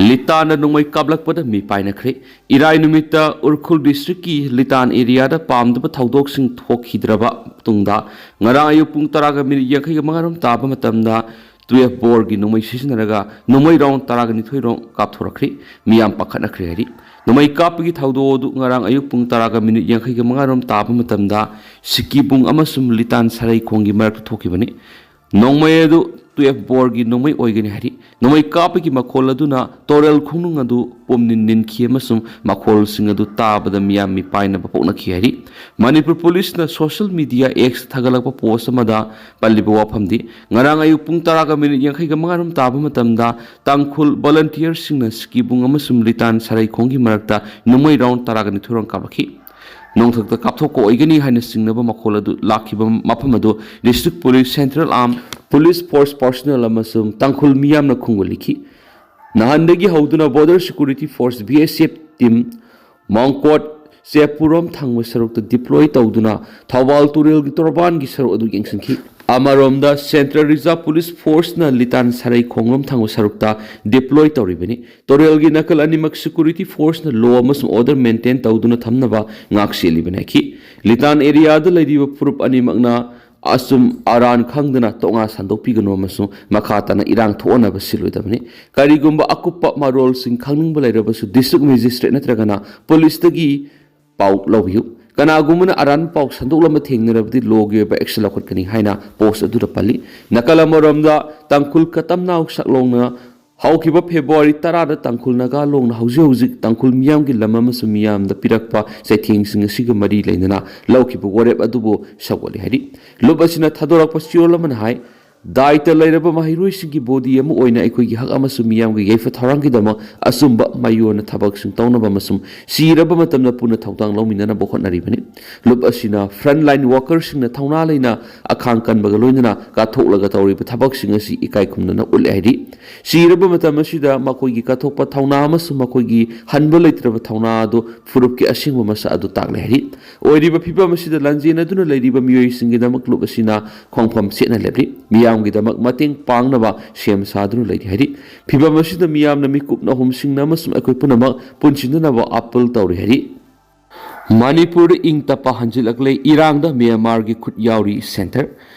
ꯂꯤꯇꯥꯟꯗ ꯅꯣꯡꯃꯩ ꯀꯥꯞꯂꯛꯄꯗ ꯃꯤ ꯄꯥꯏꯅꯈ꯭ꯔꯦ꯫ ꯏꯔꯥꯏ ꯅꯨꯃꯤꯠꯇ ꯎꯔꯈꯨꯜ districtꯀꯤ ꯂꯤꯇꯥꯟ areaꯗ ꯄꯥꯝꯗꯕ ꯊꯧꯗꯣꯛꯁꯤꯡ ꯊꯣꯛꯈꯤꯗ꯭ꯔꯕ ꯇꯨꯡꯗ, ꯉꯔꯥꯡ ꯑꯌꯨꯛ ꯄꯨꯡ ꯇꯔꯥꯒ ꯃꯤꯅꯤꯠ ꯌꯥꯡꯈꯩꯒ ꯃꯉꯥ ꯔꯣꯝ ꯇꯥꯕ ꯃꯇꯝꯗ twelve boreꯒꯤ ꯅꯣꯡꯃꯩ ꯁꯤꯖꯤꯟꯅꯔꯒ ꯅꯣꯡꯃꯩ round ꯇꯔꯥꯒ ꯅꯤꯊꯣꯏ ꯔꯣꯝ ꯀꯥꯞꯊꯣꯔꯛꯈ꯭ꯔꯦ꯫ ꯃꯤꯌꯥꯝ ꯄꯥꯈꯠꯅꯈ꯭ꯔꯦ ꯍꯥꯏꯔꯤ꯫ ꯅꯣꯡꯃꯩ ꯀꯥꯞꯄꯒꯤ ꯊꯧꯗꯣꯛ ꯑꯗꯨ ꯉꯔꯥꯡ ꯑꯌꯨꯛ ꯄꯨꯡ ꯇꯔꯥꯒ ꯃꯤꯅꯤꯠ ꯌꯥꯡꯈꯩꯒ ꯃꯉꯥ ꯔꯣꯝ ꯇꯥꯕ ꯃꯇꯝꯗ ꯁꯤꯀꯤꯕꯨꯡ ꯑꯃꯁꯨꯡ ꯂꯤꯇꯥꯟ ꯁꯔꯩꯈꯣꯡꯒꯤ ꯃꯔꯛꯇ ꯊꯣꯛꯈꯤꯕꯅꯤ꯫ ꯅꯣꯡꯃꯩ ꯑꯗꯨ twelve boreꯒꯤ ꯅꯣꯡꯃꯩ ꯑꯣꯏꯒꯅꯤ ꯍꯥꯏꯔꯤ꯫ ꯅꯣꯡꯃꯩ ꯀꯥꯞꯄꯒꯤ ꯃꯈꯣꯜ ꯑꯗꯨꯅ ꯇꯣꯔꯦꯜ ꯈꯣꯡꯅꯨꯡ ꯑꯗꯨ ꯄꯨꯝꯅꯤꯟ ꯅꯤꯟꯈꯤ ꯑꯃꯁꯨꯡ ꯃꯈꯣꯜꯁꯤꯡ ꯑꯗꯨ ꯇꯥꯕꯗ ꯃꯤꯌꯥꯝ ꯃꯤꯄꯥꯏꯅꯕ ꯄꯣꯛꯅꯈꯤ ꯍꯥꯏꯔꯤ꯫ ꯃꯅꯤꯄꯨꯔ ꯄꯨꯂꯤꯁꯅ social media Xꯇ ꯊꯥꯒꯠꯂꯛꯄ post ꯑꯃꯗ ꯄꯜꯂꯤꯕ ꯋꯥꯐꯝꯗꯤ, ꯉꯔꯥꯡ ꯑꯌꯨꯛ ꯄꯨꯡ ꯇꯔꯥꯒ ꯃꯤꯅꯤꯠ ꯌꯥꯡꯈꯩꯒ ꯃꯉꯥ ꯔꯣꯝ ꯇꯥꯕ ꯃꯇꯝꯗ ꯇꯥꯡꯈꯨꯜ volunteerꯁꯤꯡꯅ ꯁꯤꯀꯤꯕꯨꯡ ꯑꯃꯁꯨꯡ ꯂꯤꯇꯥꯟ ꯁꯔꯩꯈꯣꯡꯒꯤ ꯃꯔꯛꯇ ꯅꯣꯡꯃꯩ round ꯇꯔꯥꯒ ꯅꯤꯊꯣꯏ ꯔꯣꯝ ꯀꯥꯞꯂꯛꯈꯤ꯫ ꯅꯣꯡꯊꯛꯇ ꯀꯥꯞꯊꯣꯛꯄ ꯑꯣꯏꯒꯅꯤ ꯍꯥꯏꯅ ꯆꯤꯡꯅꯕ ꯃꯈꯣꯜ ꯑꯗꯨ ꯂꯥꯛꯈꯤꯕ ꯃꯐꯝ ꯑꯗꯨ district police, central armed police force personnel ꯑꯃꯁꯨꯡ ꯇꯥꯡꯈꯨꯜ ꯃꯤꯌꯥꯝꯅ ꯈꯨꯡꯒꯣꯜ ꯂꯤꯈꯤ꯫ ꯅꯍꯥꯟꯗꯒꯤ ꯍꯧꯗꯨꯅ Border Security Force, B S F team ꯃꯥꯡꯀꯣꯠ ꯆꯦꯄꯨꯔꯣꯝ ꯊꯪꯕ ꯁꯔꯨꯛꯇ deploy ꯇꯧꯗꯨꯅ ꯊꯧꯕꯥꯜ ꯇꯨꯔꯦꯜꯒꯤ ꯇꯣꯔꯕꯥꯟꯒꯤ ꯁꯔꯨꯛ ꯑꯗꯨ ꯌꯦꯡꯁꯤꯟꯈꯤ꯫ ꯑꯃꯔꯣꯝꯗ, Central Reserve Police Forceꯅ ꯂꯤꯇꯥꯟ ꯁꯔꯩ ꯈꯣꯡꯂꯣꯝ ꯊꯪꯕ ꯁꯔꯨꯛꯇ deploy ꯇꯧꯔꯤꯕꯅꯤ꯫ ꯇꯣꯔꯦꯜꯒꯤ ꯅꯥꯀꯜ ꯑꯅꯤꯃꯛ security forceꯅ law ꯑꯃꯁꯨꯡ order maintain ꯇꯧꯗꯨꯅ ꯊꯝꯅꯕ ꯉꯥꯛ ꯁꯦꯜꯂꯤꯕꯅꯤ ꯍꯥꯏꯈꯤ꯫ ꯂꯤꯇꯥꯟ areaꯗ ꯂꯩꯔꯤꯕ ꯐꯨꯔꯨꯞ ꯑꯅꯤꯃꯛꯅ ꯑꯆꯨꯝ ꯑꯔꯥꯟ ꯈꯪꯗꯅ ꯇꯣꯉꯥ ꯁꯟꯗꯣꯛꯄꯤꯒꯅꯨ ꯑꯃꯁꯨꯡ ꯃꯈꯥ ꯇꯥꯅ ꯏꯔꯥꯡ ꯊꯣꯛꯍꯟꯅꯕ ꯁꯤꯜꯂꯣꯏꯗꯕꯅꯤ꯫ ꯀꯔꯤꯒꯨꯝꯕ ꯑꯀꯨꯞꯄ ꯃꯔꯣꯜꯁꯤꯡ ꯈꯪꯅꯤꯡꯕ ꯂꯩꯔꯕꯁꯨ district magistrate ꯅꯠꯇ꯭ꯔꯒꯅ ꯄꯨꯂꯤꯁꯇꯒꯤ ꯄꯥꯎ ꯂꯧꯕꯤꯌꯨ꯫ ꯀꯅꯥꯒꯨꯝꯕꯅ ꯑꯔꯥꯟꯕ ꯄꯥꯎ ꯁꯟꯗꯣꯛꯂꯝꯕ ꯊꯦꯡꯅꯔꯕꯗꯤ lawꯒꯤ ꯑꯣꯏꯕ action ꯂꯧꯈꯠꯀꯅꯤ ꯍꯥꯏꯅ post ꯑꯗꯨꯗ ꯄꯜꯂꯤ꯫ ꯅꯥꯀꯜ ꯑꯃꯔꯣꯝꯗ, ꯇꯥꯡꯈꯨꯜ ꯀꯇꯝꯅꯥꯎ ꯁꯛꯂꯣꯡꯅ ꯍꯧꯈꯤꯕ February ꯇꯔꯥꯗ ꯇꯥꯡꯈꯨꯜ ꯅꯥꯒꯥ ꯂꯣꯡꯅ ꯍꯧꯖꯤꯛ ꯍꯧꯖꯤꯛ ꯇꯥꯡꯈꯨꯜ ꯃꯤꯌꯥꯝꯒꯤ ꯂꯝ ꯑꯃꯁꯨꯡ ꯃꯤꯌꯥꯝꯗ ꯄꯤꯔꯛꯄ ꯆꯩꯊꯦꯡꯁꯤꯡ ꯑꯁꯤꯒ ꯃꯔꯤ ꯂꯩꯅꯅ ꯂꯧꯈꯤꯕ ꯋꯥꯔꯦꯞ ꯑꯗꯨꯕꯨ ꯁꯧꯒꯠꯂꯤ ꯍꯥꯏꯔꯤ꯫ ꯂꯨꯞ ꯑꯁꯤꯅ ꯊꯥꯗꯣꯔꯛꯄ ꯆꯦꯔꯣꯜ ꯑꯃꯅ ꯍꯥꯏ, ꯗꯥꯏꯇ ꯂꯩꯔꯕ ꯃꯍꯩꯔꯣꯏꯁꯤꯡꯒꯤ ꯕꯣꯗꯤ ꯑꯃ ꯑꯣꯏꯅ ꯑꯩꯈꯣꯏꯒꯤ ꯍꯛ ꯑꯃꯁꯨꯡ ꯃꯤꯌꯥꯝꯒꯤ ꯌꯥꯏꯐ ꯊꯧꯔꯥꯡꯒꯤꯗꯃꯛ ꯑꯆꯨꯝꯕ ꯃꯥꯌꯣꯟꯅ ꯊꯕꯛꯁꯤꯡ ꯇꯧꯅꯕ ꯑꯃꯁꯨꯡ ꯁꯤꯔꯕ ꯃꯇꯝꯗ ꯄꯨꯟꯅ ꯊꯧꯗꯥꯡ ꯂꯧꯃꯤꯟꯅꯅꯕ ꯍꯣꯠꯅꯔꯤꯕꯅꯤ꯫ ꯂꯨꯞ ꯑꯁꯤꯅ frontline workerꯁꯤꯡꯅ ꯊꯧꯅꯥ ꯂꯩꯅ ꯑꯈꯥꯡ ꯀꯟꯕꯒ ꯂꯣꯏꯅꯅ ꯀꯠꯊꯣꯛꯂꯒ ꯇꯧꯔꯤꯕ ꯊꯕꯛꯁꯤꯡ ꯑꯁꯤ ꯏꯀꯥꯏ ꯈꯨꯝꯅꯅ ꯎꯠꯂꯦ ꯍꯥꯏꯔꯤ꯫ ꯁꯤꯔꯕ ꯃꯇꯝ ꯑꯁꯤꯗ ꯃꯈꯣꯏꯒꯤ ꯀꯠꯊꯣꯛꯄ ꯊꯧꯅꯥ ꯑꯃꯁꯨꯡ ꯃꯈꯣꯏꯒꯤ ꯍꯟꯕ ꯂꯩꯇ꯭ꯔꯕ ꯊꯧꯅꯥ ꯑꯗꯨ ꯐꯨꯔꯨꯞꯀꯤ ꯑꯁꯦꯡꯕ ꯃꯁꯛ ꯑꯗꯨ ꯇꯥꯛꯂꯦ ꯍꯥꯏꯔꯤ꯫ ꯑꯣꯏꯔꯤꯕ ꯐꯤꯕꯝ ꯑꯁꯤꯗ ꯂꯥꯟꯖꯦꯟꯅꯗꯨꯅ ꯂꯩꯔꯤꯕ ꯃꯤꯑꯣꯏꯁꯤꯡꯒꯤꯗꯃꯛ ꯂꯨꯞ ꯑꯁꯤꯅ ꯈꯣꯡꯐꯝ ꯆꯦꯠꯅ ꯂꯦꯞꯂꯤ꯫ ꯃꯤꯌꯥꯝꯒꯤꯗꯃꯛ ꯃꯇꯦꯡ ꯄꯥꯡꯅꯕ ꯁꯦꯝ ꯁꯥꯗꯨꯅ ꯂꯩꯔꯤ ꯍꯥꯏꯔꯤ꯫ ꯐꯤꯕꯝ ꯑꯁꯤꯗ ꯃꯤꯌꯥꯝꯅ ꯃꯤꯀꯨꯞ ꯅꯍꯨꯝꯁꯤꯡꯅ ꯑꯃꯁꯨꯡ ꯑꯩꯈꯣꯏ ꯄꯨꯝꯅꯃꯛ ꯄꯨꯟꯁꯤꯟꯅꯅꯕ ꯑꯥꯄꯤꯜ ꯇꯧꯔꯤ ꯍꯥꯏꯔꯤ꯫ ꯃꯅꯤꯄꯨꯔꯗ ꯏꯪ ꯇꯞꯄ ꯍꯟꯖꯤꯜꯂꯛꯂꯦ, ꯏꯔꯥꯡꯗ ꯃ꯭ꯌꯥꯟꯃꯥꯔꯒꯤ ꯈꯨꯠ ꯌꯥꯎꯔꯤ, ꯁꯦꯟꯇꯔ꯫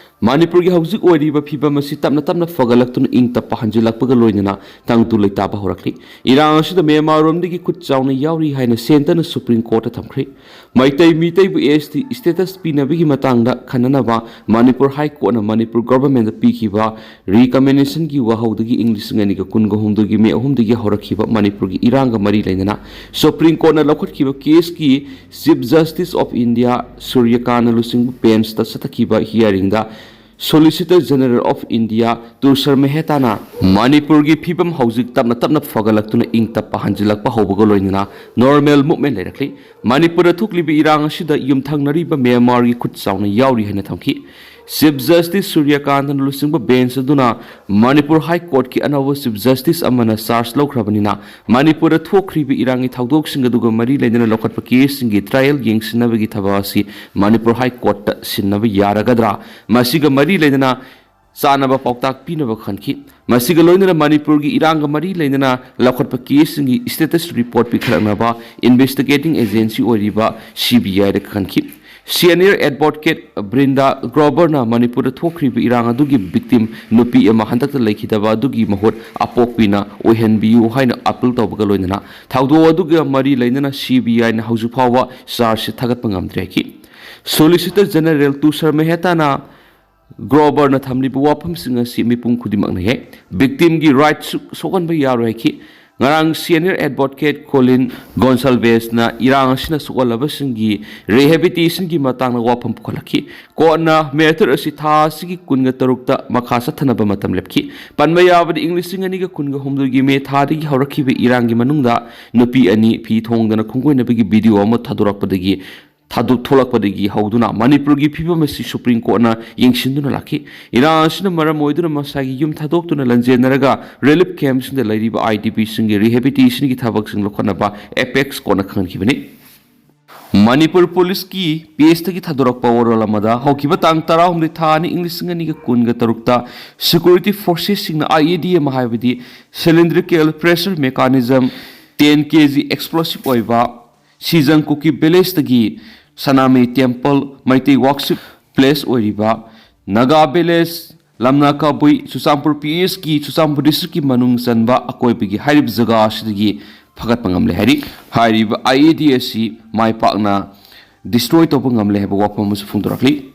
ꯃꯅꯤꯄꯨꯔꯒꯤ ꯍꯧꯖꯤꯛ ꯑꯣꯏꯔꯤꯕ ꯐꯤꯕꯝ ꯑꯁꯤ ꯇꯞꯅ ꯇꯞꯅ ꯐꯒꯠꯂꯛꯇꯨꯅ ꯏꯪ ꯇꯞꯄ ꯍꯟꯖꯤꯜꯂꯛꯄꯒ ꯂꯣꯏꯅꯅ ꯇꯪꯗꯨ ꯂꯩꯇꯥꯕ ꯍꯧꯔꯛꯂꯤ꯫ ꯏꯔꯥꯡ ꯑꯁꯤꯗ ꯃ꯭ꯌꯥꯟꯃꯥꯔꯔꯣꯝꯗꯒꯤ ꯈꯨꯠ ꯆꯥꯎꯅ ꯌꯥꯎꯔꯤ ꯍꯥꯏꯅ ꯁꯦꯟꯇꯔꯅ ꯁꯨꯄ꯭ꯔꯤꯝ ꯀꯣꯔꯠꯇ ꯊꯝꯈ꯭ꯔꯦ꯫ ꯃꯩꯇꯩ ꯃꯤꯇꯩꯕꯨ S T status ꯄꯤꯅꯕꯒꯤ ꯃꯇꯥꯡꯗ ꯈꯟꯅꯅꯕ ꯃꯅꯤꯄꯨꯔ ꯍꯥꯏ ꯀꯣꯔꯠꯅ ꯃꯅꯤꯄꯨꯔ ꯒꯚꯔꯟꯃꯦꯟꯠꯇ ꯄꯤꯈꯤꯕ ꯔꯤꯀꯃꯦꯟꯗꯦꯁꯟꯒꯤ ꯋꯥꯍꯧꯗꯒꯤ ꯏꯪ ꯂꯤꯁꯤꯡ ꯑꯅꯤꯒ ꯀꯨꯟꯒ ꯍꯨꯝꯗꯣꯏꯒꯤ ꯃꯦ ꯑꯍꯨꯝꯗꯒꯤ ꯍꯧꯔꯛꯈꯤꯕ ꯃꯅꯤꯄꯨꯔꯒꯤ ꯏꯔꯥꯡꯒ ꯃꯔꯤ ꯂꯩꯅꯅ ꯁꯨꯄ꯭ꯔꯤꯝ ꯀꯣꯔꯠꯅ ꯂꯧꯈꯠꯈꯤꯕ ꯀꯦꯁꯀꯤ Chief Justice of India ꯁꯨꯔ꯭ꯌꯀꯥꯟꯇꯅ ꯂꯨꯆꯤꯡꯕ ꯕꯦꯟꯁꯇ ꯆꯠꯊꯈꯤꯕ ꯍꯤꯌꯥꯔꯤꯡꯗ Solicitor General of India ꯇꯨꯁꯥꯔ ꯃꯦꯍꯇꯥꯅ ꯃꯅꯤꯄꯨꯔꯒꯤ ꯐꯤꯕꯝ ꯍꯧꯖꯤꯛ ꯇꯞꯅ ꯇꯞꯅ ꯐꯒꯠꯂꯛꯇꯨꯅ ꯏꯪ ꯇꯞꯄ ꯍꯟꯖꯤꯜꯂꯛꯄ ꯍꯧꯕꯒ ꯂꯣꯏꯅꯅ ꯅꯣꯔꯃꯦꯜ ꯃꯨꯚꯃꯦꯟꯠ ꯂꯩꯔꯛꯂꯤ꯫ ꯃꯅꯤꯄꯨꯔꯗ ꯊꯣꯛꯂꯤꯕ ꯏꯔꯥꯡ ꯑꯁꯤꯗ ꯌꯨꯝꯊꯪꯅꯔꯤꯕ ꯃ꯭ꯌꯥꯟꯃꯥꯔꯒꯤ ꯈꯨꯠ ꯆꯥꯎꯅ ꯌꯥꯎꯔꯤ ꯍꯥꯏꯅ ꯊꯝꯈꯤ꯫ ꯆꯤꯐ ꯖꯁꯇꯤꯁ ꯁꯨꯔ꯭ꯌꯀꯥꯟꯇꯅ ꯂꯨꯆꯤꯡꯕ ꯕꯦꯟꯁ ꯑꯗꯨꯅ ꯃꯅꯤꯄꯨꯔ ꯍꯥꯏ ꯀꯣꯔꯠꯀꯤ ꯑꯅꯧꯕ ꯆꯤꯐ ꯖꯁꯇꯤꯁ ꯑꯃꯅ ꯆꯥꯔꯖ ꯂꯧꯈ꯭ꯔꯕꯅꯤꯅ ꯃꯅꯤꯄꯨꯔꯗ ꯊꯣꯛꯈ꯭ꯔꯤꯕ ꯏꯔꯥꯡꯒꯤ ꯊꯧꯗꯣꯛꯁꯤꯡ ꯑꯗꯨꯒ ꯃꯔꯤ ꯂꯩꯅꯅ ꯂꯧꯈꯠꯄ ꯀꯦꯁꯁꯤꯡꯒꯤ ꯇ꯭ꯔꯥꯌꯦꯜ ꯌꯦꯡꯁꯤꯟꯅꯕꯒꯤ ꯊꯕꯛ ꯑꯁꯤ ꯃꯅꯤꯄꯨꯔ ꯍꯥꯏ ꯀꯣꯔꯠꯇ ꯁꯤꯟꯅꯕ ꯌꯥꯔꯒꯗ꯭ꯔꯥ? ꯃꯁꯤꯒ ꯃꯔꯤ ꯂꯩꯅꯅ ꯆꯥꯅꯕ ꯄꯥꯎꯇꯥꯛ ꯄꯤꯅꯕ ꯈꯟꯈꯤ꯫ ꯃꯁꯤꯒ ꯂꯣꯏꯅꯅ ꯃꯅꯤꯄꯨꯔꯒꯤ ꯏꯔꯥꯡꯒ ꯃꯔꯤ ꯂꯩꯅꯅ ꯂꯧꯈꯠꯄ ꯀꯦꯁꯁꯤꯡꯒꯤ ꯁ꯭ꯇꯦꯇꯁ ꯔꯤꯄꯣꯔꯠ ꯄꯤꯈꯠꯂꯛꯅꯕ ꯏꯟꯚꯦꯁꯇꯤꯒꯦꯇꯤꯡ ꯑꯦꯖꯦꯟꯁꯤ ꯑꯣꯏꯔꯤꯕ ꯁꯤ ꯕꯤ ꯑꯥꯏꯗ ꯈꯟꯈꯤ꯫ ꯁꯤꯅꯤꯌꯔ ꯑꯦꯗꯚꯣꯀꯦꯠ ꯕ꯭ꯔꯤꯟꯗꯥ ꯒ꯭ꯔꯣꯕꯔꯅ ꯃꯅꯤꯄꯨꯔꯗ ꯊꯣꯛꯈ꯭ꯔꯤꯕ ꯏꯔꯥꯡ ꯑꯗꯨꯒꯤ ꯚꯤꯛꯇꯤꯝ ꯅꯨꯄꯤ ꯑꯃ ꯍꯟꯗꯛꯇ ꯂꯩꯈꯤꯗꯕ ꯑꯗꯨꯒꯤ ꯃꯍꯨꯠ ꯑꯄꯣꯛꯄꯤꯅ ꯑꯣꯏꯍꯟꯕꯤꯌꯨ ꯍꯥꯏꯅ ꯑꯥꯄꯤꯜ ꯇꯧꯕꯒ ꯂꯣꯏꯅꯅ ꯊꯧꯗꯣꯛ ꯑꯗꯨꯒ ꯃꯔꯤ ꯂꯩꯅꯅ ꯁꯤ ꯕꯤ ꯑꯥꯏꯅ ꯍꯧꯖꯤꯛ ꯐꯥꯎꯕ ꯆꯥꯔꯖꯁꯤ ꯊꯥꯒꯠꯄ ꯉꯝꯗ꯭ꯔꯦ ꯍꯥꯏꯈꯤ꯫ ꯁꯣꯂꯤꯁꯤꯇꯔ ꯖꯦꯅꯔꯦꯜ ꯇꯨꯁꯥꯔ ꯃꯦꯍꯇꯥꯅ ꯒ꯭ꯔꯣꯕꯔꯅ ꯊꯝꯂꯤꯕ ꯋꯥꯐꯝꯁꯤꯡ ꯑꯁꯤ ꯃꯤꯄꯨꯝ ꯈꯨꯗꯤꯡꯃꯛꯅ ꯌꯥꯏ꯫ ꯚꯤꯛꯇꯤꯝꯒꯤ ꯔꯥꯏꯠꯁꯨ ꯁꯣꯛꯍꯟꯕ ꯌꯥꯔꯣꯏ ꯍꯥꯏꯈꯤ꯫ ꯉꯔꯥꯡ senior advocate Colin Gonsalvesꯅ ꯏꯔꯥꯡ ꯑꯁꯤꯅ ꯁꯣꯛꯍꯜꯂꯕꯁꯤꯡꯒꯤ rehabilitationꯒꯤ ꯃꯇꯥꯡꯗ ꯋꯥꯐꯝ ꯄꯨꯈꯠꯂꯛꯈꯤ꯫ Courtꯅ matter ꯑꯁꯤ ꯊꯥ ꯑꯁꯤꯒꯤ ꯀꯨꯟꯒ ꯇꯔꯨꯛꯇ ꯃꯈꯥ ꯆꯠꯊꯅꯕ ꯃꯇꯝ ꯂꯦꯞꯈꯤ꯫ ꯄꯟꯕ ꯌꯥꯕꯗꯤ, ꯏꯪ ꯂꯤꯁꯤꯡ ꯑꯅꯤꯒ ꯀꯨꯟꯒ ꯍꯨꯝꯗꯣꯏꯒꯤ ꯃꯦ ꯊꯥꯗꯒꯤ ꯍꯧꯔꯛꯈꯤꯕ ꯏꯔꯥꯡꯒꯤ ꯃꯅꯨꯡꯗ ꯅꯨꯄꯤ ꯑꯅꯤ ꯐꯤ ꯊꯣꯡꯗꯅ ꯈꯣꯡꯒꯣꯏꯅꯕꯒꯤ video ꯑꯃ ꯊꯥꯗꯣꯔꯛꯄꯗꯒꯤ ꯊꯥꯗꯣꯛ ꯊꯣꯛꯂꯛꯄꯗꯒꯤ ꯍꯧꯗꯨꯅ ꯃꯅꯤꯄꯨꯔꯒꯤ ꯐꯤꯕꯝ ꯑꯁꯤ Supreme Courtꯅ ꯌꯦꯡꯁꯤꯟꯗꯨꯅ ꯂꯥꯛꯈꯤ꯫ ꯏꯔꯥꯡ ꯑꯁꯤꯅ ꯃꯔꯝ ꯑꯣꯏꯗꯨꯅ ꯃꯁꯥꯒꯤ ꯌꯨꯝ ꯊꯥꯗꯣꯛꯇꯨꯅ ꯂꯥꯟꯖꯦꯟꯅꯔꯒ relief campꯁꯤꯡꯗ ꯂꯩꯔꯤꯕ IDPꯁꯤꯡꯒꯤ rehabilitationꯒꯤ ꯊꯕꯛꯁꯤꯡ ꯂꯧꯈꯠꯅꯕ Apex Courtꯅ ꯈꯪꯍꯟꯈꯤꯕꯅꯤ꯫ ꯃꯅꯤꯄꯨꯔ ꯄꯨꯂꯤꯁꯀꯤ pageꯇꯒꯤ ꯊꯥꯗꯣꯔꯛꯄ ꯋꯥꯔꯣꯜ ꯑꯃꯗ, ꯍꯧꯈꯤꯕ ꯇꯥꯡ ꯇꯔꯥꯍꯨꯝꯗꯣꯏ ꯊꯥ ꯑꯅꯤ ꯏꯪ ꯂꯤꯁꯤꯡ ꯑꯅꯤꯒ ꯀꯨꯟꯒ ꯇꯔꯨꯛꯇ security forcesꯁꯤꯡꯅ IED ꯑꯃ, ꯍꯥꯏꯕꯗꯤ cylindrical pressure mechanism, ten KG explosive ꯑꯣꯏꯕ ꯁꯤꯖꯪ ꯀꯨꯀꯤ villageꯇꯒꯤ ꯁꯅꯥꯃꯍꯤ temple, ꯃꯩꯇꯩ worship place ꯑꯣꯏꯔꯤꯕ ꯅꯥꯒꯥ village, ꯂꯝꯅꯥ ꯀꯥꯕꯨꯏ, ꯆꯨꯔꯆꯥꯟꯄꯨꯔ PSꯀꯤ ꯆꯨꯔꯆꯥꯟꯄꯨꯔ districtꯀꯤ ꯃꯅꯨꯡ ꯆꯟꯕ ꯑꯀꯣꯏꯕꯒꯤ ꯍꯥꯏꯔꯤꯕ ꯖꯒꯥ ꯑꯁꯤꯗꯒꯤ ꯐꯒꯠꯄ ꯉꯝꯂꯦ ꯍꯥꯏꯔꯤ꯫ ꯍꯥꯏꯔꯤꯕ IED ꯑꯁꯤ ꯃꯥꯏ ꯄꯥꯛꯅ destroy ꯇꯧꯕ ꯉꯝꯂꯦ ꯍꯥꯏꯕ ꯋꯥꯐꯝ ꯑꯃꯁꯨ ꯐꯣꯡꯗꯣꯔꯛꯂꯤ꯫